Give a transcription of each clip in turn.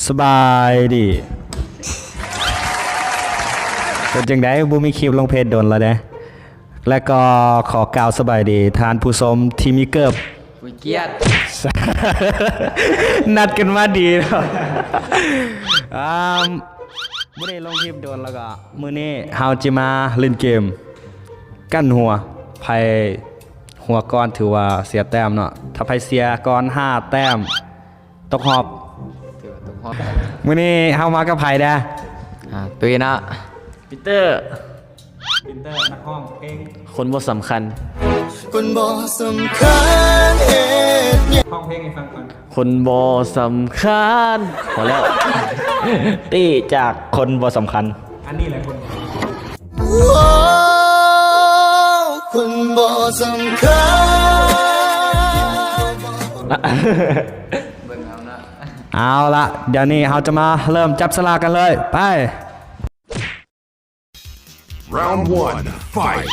ສະບາຍດີ. ເປັນຈັ່ງໃດ? ບໍ່ມີຄລິບລົງເພຈດົນແລ້ວເດ້. ແລະກໍຂໍກ່າວສະບາຍດີທ່ານຜູ້ຊົມທີ່ມີເກີບ ຜູ້ກຽດ ນັດກັນມາດີເນາະ. ອາ ບໍ່ໄດ້ລົງຄລິບດົນ ແລ້ວກໍມື້ນີ້ເຮົາຈະມາຫຼິ້ນເກມກັນຫົວ ໃຜຫົວກ່ອນຖືວ່າເສຍແຕ້ມເນາະ. ຖ້າໃຜເສຍກ່ອນຫ້າແຕ້ມ ຕົກຮອບ ຖືວ່າຕົກຮອບ. ມື້ນີ້ເຮົາມາກັບໃຜແດ່? ອາ ຕຸ້ຍເນາະ ປີເຕີ ປີເຕີ ນັກຮ້ອງເພງ ຄົນບໍ່ສຳຄັນ ຄົນບໍ່ສຳຄັນເຮັດຫຍັງ ຮ້ອງເພງໃຫ້ຟັງກ່ອນ ຄົນບໍ່ສຳຄັນ. ພໍແລ້ວ ເຕະຈາກຄົນບໍ່ສຳຄັນ ອັນນີ້ແຫຼະຄົນ ຄົນບໍ່ສຳຄັນ. ເບິ່ງເອົາເນາະ ເອົາລະ ດຽວນີ້ເຮົາຈະມາເລີ່ມຈັບສະຫຼາກກັນເລີຍ ໄປ. Round one, fight.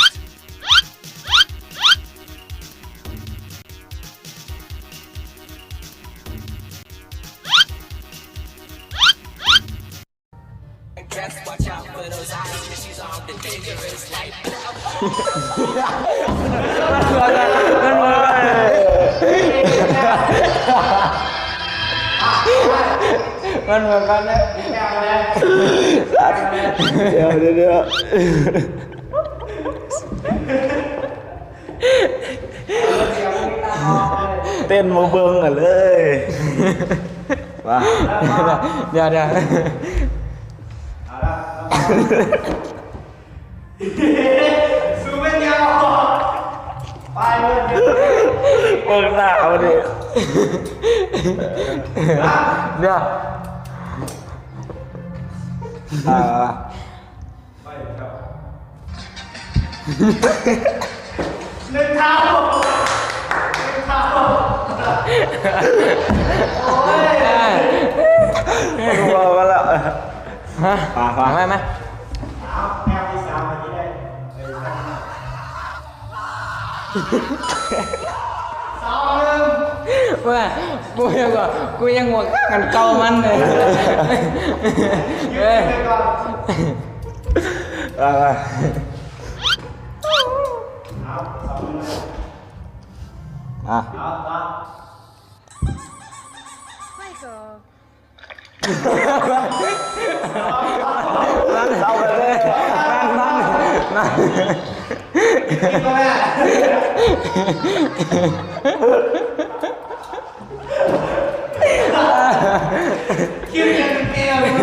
Just watch out for those eyes, 'cause she's on the dangerous life. ມັນເໝືອນກັນເດ້ ດຽວ ດຽວ ດຽວ. ເຕັ້ນບໍ່ເບິ່ງກັນເລີຍ ວ່າ ດຽວ ດຽວ ສູ້ແມ່ນຍາວ ໄປເບິ່ງ ເບິ່ງໜ້າເຂົາດິ ດຽວ ອ່າ. ໜຶ່ງເທົ່າ ໜຶ່ງເທົ່າ ໂອ້ຍ ຕົວມາແລ້ວ ຮະ ມາ ມາ ມາ ມາ ເອົາ ແນວທີ່ສາມ ອັນນີ້ໄດ້ ເອີ ສອງ ໜຶ່ງ ວ່າ ກູຍັງວ່າ ກູຍັງວ່າ ອັນເກົ່າມັນເລີຍ ເອີ ໄປກ່ອນ ອ່າ ອ່ະ ເອົາ ເອົາ ເອົາໄປເລີຍ ຄິດເປັນແກ້ວເລີຍ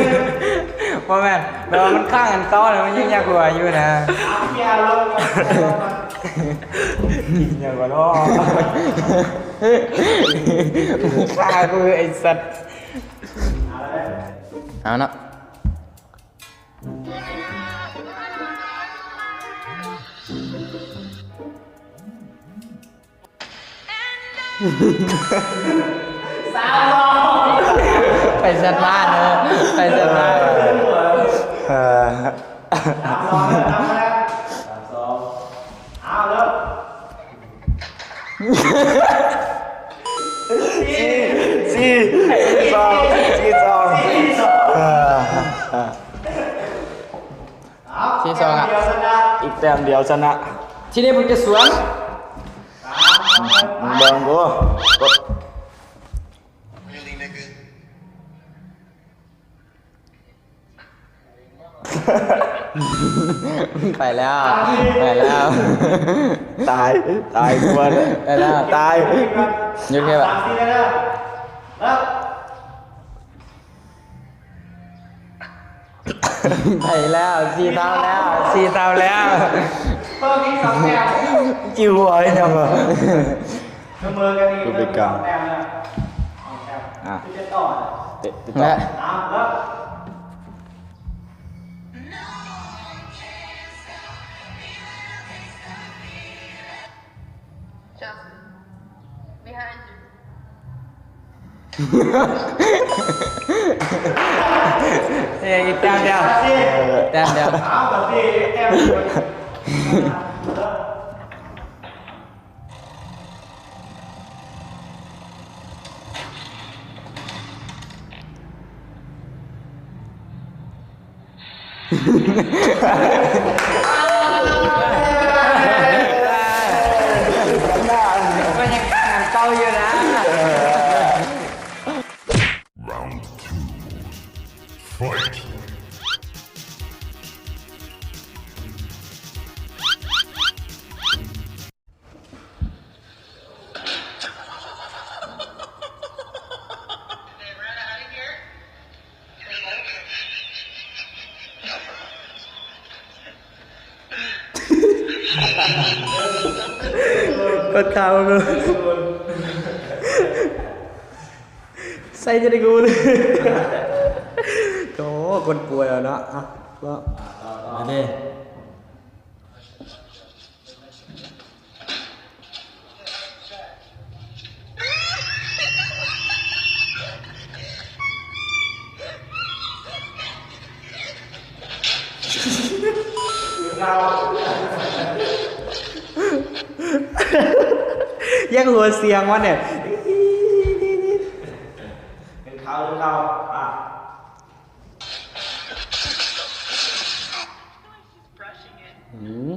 ບໍ່ແມ່ນ ແຕ່ວ່າມັນຄ້າງອັນເກົ່າແລ້ວ ມັນຍັງຢາກຫົວຢູ່ນະ ເອົາເຄຍລົງ ກິນຫຍັງວະເນາະ ຂ້າກູໄອ້ສັດ ເອົາເນາະ ໄປສັດມາເດີ ໄປສັດມາ ເອີ ສາມສອງ ເອົາເດີ ສີ່ ສີ່ ສອງ ສີ່ ສອງ ເອີ ສີ່ ສອງ ອ່ະ ອີກແຕ້ມດຽວຊະນະ ທີນີ້ເພິ່ນຈະສວນ ເບິ່ງດູ ກົດ ໄປແລ້ວ ໄປແລ້ວ ຕາຍ ຕາຍກ່ອນ ໄປແລ້ວ ຕາຍ ຢຸດແຄ່ ໄປແລ້ວ ສີ່ເທົ່າແລ້ວ ສີ່ເທົ່າແລ້ວ ຈິ້ວຫົວເຮັດຫຍັງວະ ສະເໝີກັນອີກ ຜູ້ເປັນກາງ ສອງແຕ້ມແລ້ວ ສອງແຕ້ມ ອ່ະ ຄືຈະຕໍ່ ເຕະ ເຕະຕໍ່ ເອົາ ເລີ່ມ Chelsea, behind you. ເອີ ອີກແຕ້ມດຽວ ແຕ້ມດຽວ ເ ມັນຍັງຕ່າງກັນເກົ່າຢູ່ນະ. Round two. Fight. ກອດເຂົ່າເນາະ ໃສ່ຈະໄດ້ກູເລີຍ ໂຕ ຄົນປ່ວຍເນາະ ເອົາ ເອົາເດ້. ຢາກຫົວສຽງມັນແດ່ ເປັນເຂົາ ເປັນເຂົາ ອ່າ. ອືມ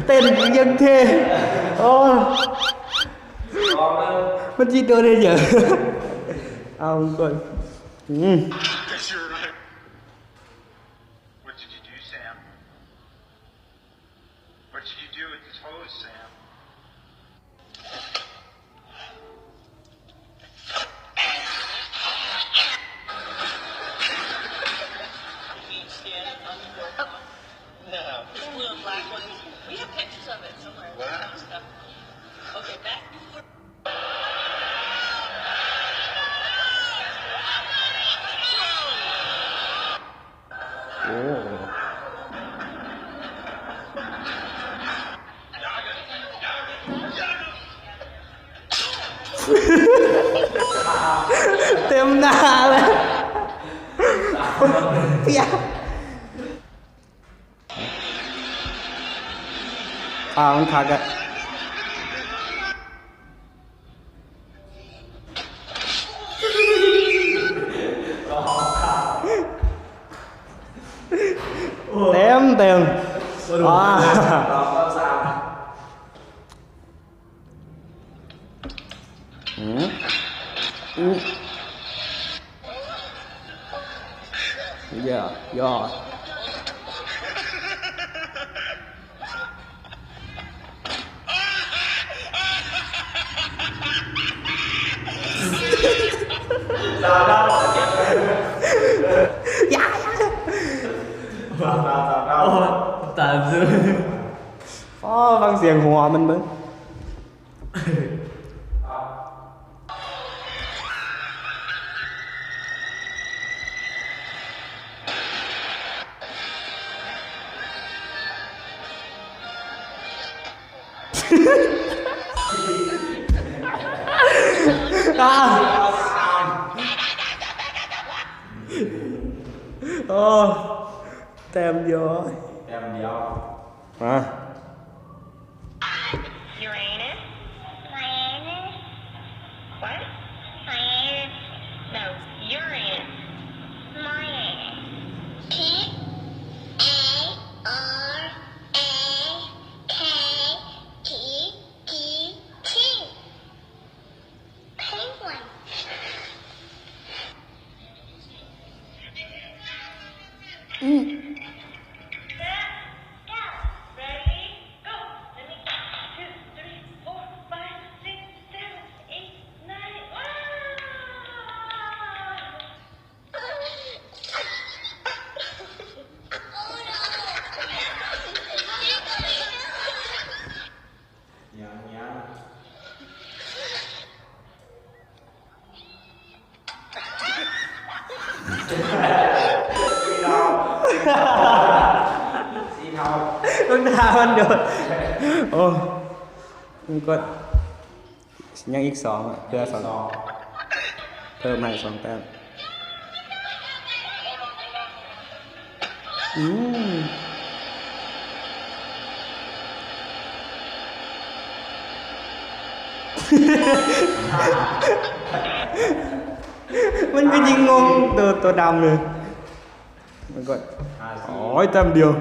ເຕັ້ນຢ່າງເທ່ ໂອ້ ມັນຊິໂດນເຮັດຫຍັງ ເອົາກ່ອນ ອືມ. What did you do, Sam? What did you do with the toes, Sam? No. The little black one. We have pictures of it somewhere. What? Some stuff. Okay, back before. ໂອ້ ເຕັມໜ້າເລີຍ ປຽກ. ອ່າ ມັນຄັກອະ ເຕັມເຕັມ ອ່າ. ອືມ ອືມ ຢ່າ ຢ່າ ຢ່າ ຢ່າ ໂອ້ ຕາຍເລີຍ ອໍ ຟັງສຽງຫົວມັນເບິ່ງ. ໂອ້ ແຕ້ມດຽວ ແຕ້ມດຽວ ມາ. Uranus? Uranus? What? Uranus? No, Uranus. Uranus. T A R A K T T T. Penguin. ອືມ Set, go. Ready, go. Let me count. Two, three, four, five, six, seven, eight, nine. Wow! ຍັງ ຍັງ ສີເທົາ ສີເທົາ ເບິ່ງໜ້າມັນໂດດ ໂອ້. ມັນກໍຍັງອີກສອງ ເພື່ອສອງ ເພີ່ມໃຫ້ສອງແຕ້ມ. ອືມ ມັນກໍຍິງງົງໂຕ ໂຕດຳເລີຍ. ມັນກໍ ໂອ້ຍ ແຕ້ມດຽວ.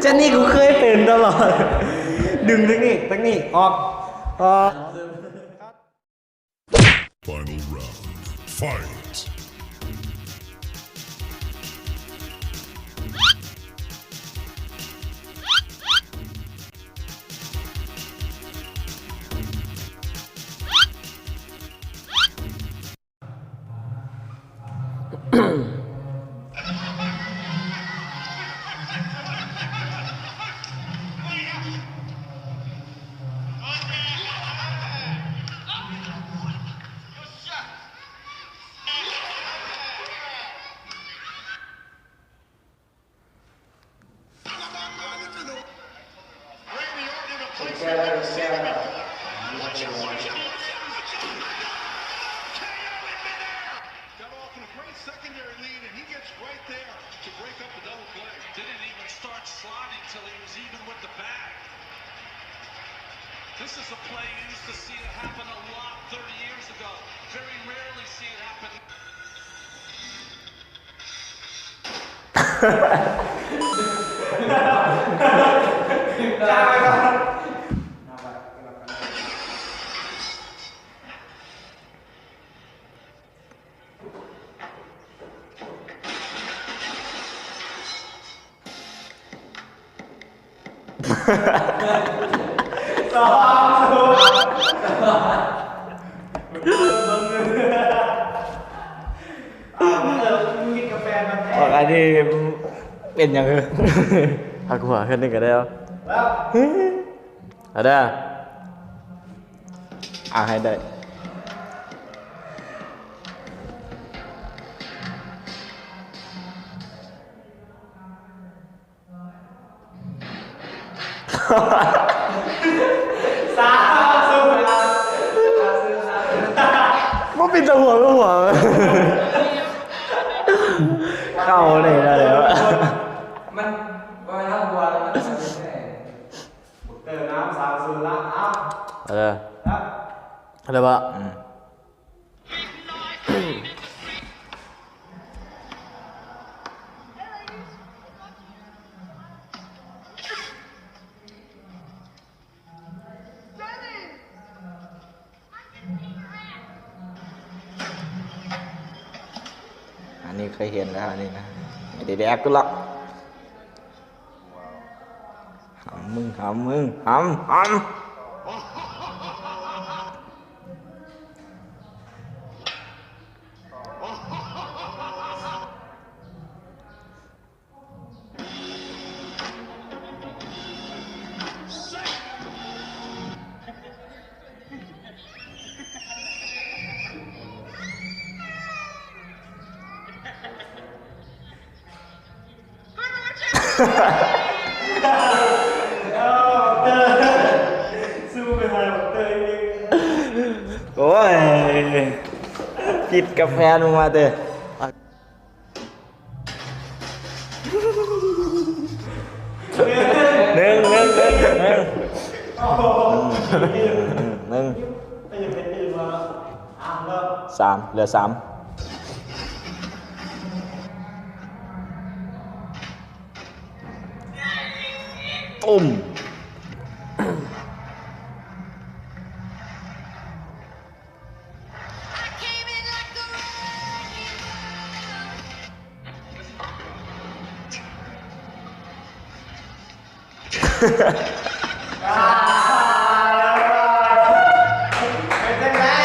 ເຈົ້ານີ້ກູເຄີຍເປັນຕະຫຼອດ ດຶງທາງນີ້ ທາງນີ້ ອອກ ອອກ. Final round. Fight. ອັນນີ້ເປັນຫຍັງເອີ ພັກຫົວຂຶ້ນນີ້ກໍໄດ້ເອົາ ເອົາເດີ ເອົາໃຫ້ໄດ້. ບໍ່ເປັນຕາຫົວກໍຫົວ ເຂົ້ານີ້ໄດ້ແລ້ວ ມັນບໍ່ແມ່ນເຮົາຫົວ ເຕີນຳ ສາມສູນ ລະ ເອົາ ເອີ ເອົາ ເອົາເລີຍບໍ່? ອືມ. ອັນນີ້ເຄີຍເຫັນແລ້ວ ອັນນີ້ນະ ໄດ້ແດກກູລະ ຫຳມຶງ ຫຳມຶງ ຫຳ ຫຳ. ໂອ້ຍ ຜິດກັບແຟນມຶງມາເຕີ. ໜຶ່ງ ໜຶ່ງ ໜຶ່ງ ໜຶ່ງ ໜຶ່ງ ສາມ ເຫຼືອສາມ. ຕຸ້ມ. ເປັນຈັ່ງໃດ?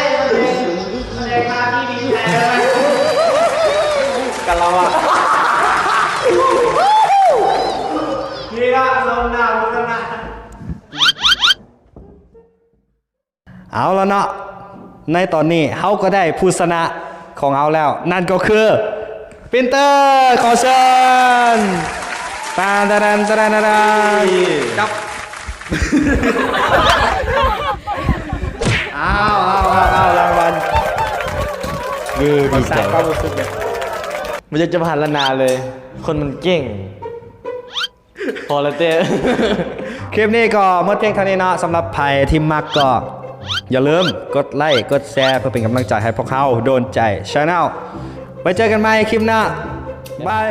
ເອົາລະເນາະ ໃນຕອນນີ້ເຮົາກໍໄດ້ຜູ້ຊະນະຂອງເຮົາແລ້ວ ນັ້ນກໍຄື ປິນເຕີ ຂໍເຊີນ ຕານຕານຕານຕານ ຈັບ ອ້າວ ອ້າວ ອ້າວ ອ້າວ ລາງວັນ ເອີ ດີໃຈ ຄວາມຮູ້ສຶກເລີຍ ບໍ່ຢາກຈະພາລະນາເລີຍ ຄົນມັນເກັ່ງ. ພໍແລ້ວເຕ້ ຄລິບນີ້ກໍໝົດພຽງເທົ່ານີ້ເນາະ ສຳລັບໃຜທີ່ມັກກໍຢ່າລືມກົດໄລກົດແຊ ເພື່ອເປັນກຳລັງໃຈໃຫ້ພວກເຮົາ ໂດນໃຈ Channel ໄວ້ເຈີກັນໃໝ່ຄລິບໜ້າ ບາຍ.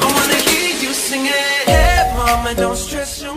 I wanna hear you singing. Hey, mama, don't stress your